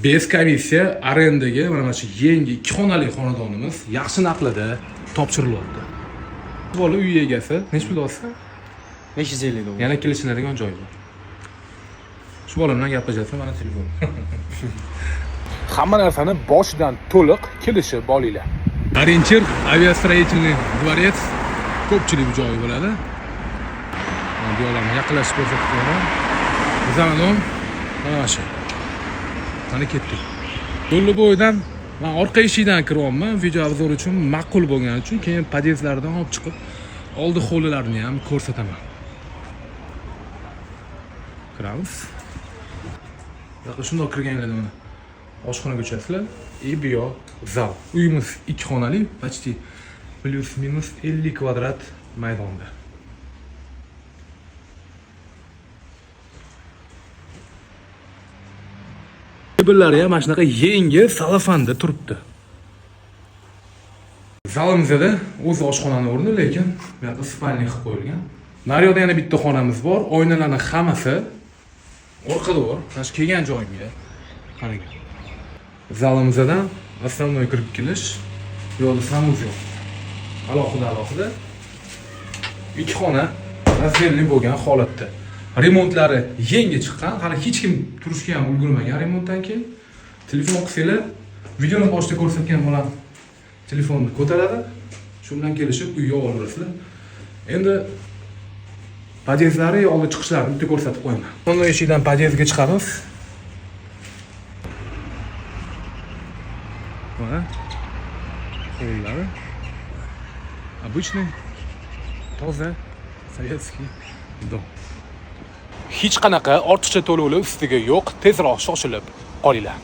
Без komissiya arendaga mana shu yangi 2 xonali xonadonimiz yaxshi narxlarda topshirilyapti. Bola uy egasi necha pul olsa? 550 dollar. Yana kelishiladigan joyi bor. Shu bola bilan gaplashasiz, mana telefon. Hamma narsani boshidan to'liq kelishib olinglar. Ориентир авиастроительный дворец, ko'pchilik bu joyi biladi. Mana bu yoqlarni yaqinlashib ko'rsatib qo'yaman. Bizani dom mana shu. Mana ketdik. Yo'lni bo'yidan man orqa eshikdan kiryapman, video обзор uchun ma'qul bo'lgani uchun, keyin podyezdlardan olib chiqib oldi hovlilarni ham ko'rsataman. Kiramiz. Bu yoqqa shundoq kirganlarda mana oshxonaga tushasizlar и bu yoq zal. Uyimiz 2 xonali, почти плюс-минус 50 kvadrat maydonda. Mebellari ham mana shunaqa yangi salafanda turibdi. Zalimizda o'zi oshxonani o'rni, lekin bu yoqda спальня qilib qo'yilgan. Naryoqda yana bitta xonamiz bor. Oynalarni hammasi orqa devor. Mana shu kelgan joyimga qarang. Zalimizdan основной kirib kelish, bu yoqda санузел. Alohida alohida. 2 xona раздельный bo'lgan holatda. Remontlari yangi chiqqan, hali hech kim turishga ham ulgurmagan remontdan keyin. Telefon qilsanglar, videoni boshida ko'rsatgan bolam telefonni ko'taradi. Shu bilan kelishib uyga olaverasizlar. Endi podyezdlari oldi chiqishlarini bitta ko'rsatib qo'yaman. Bunday eshikdan podyezdga chiqamiz. Mana hovlilari. Обычный toza советский дом. Hech qanaqa ortiqcha to'lovlar ustiga yo'q, tezroq shoshilib qolinglar.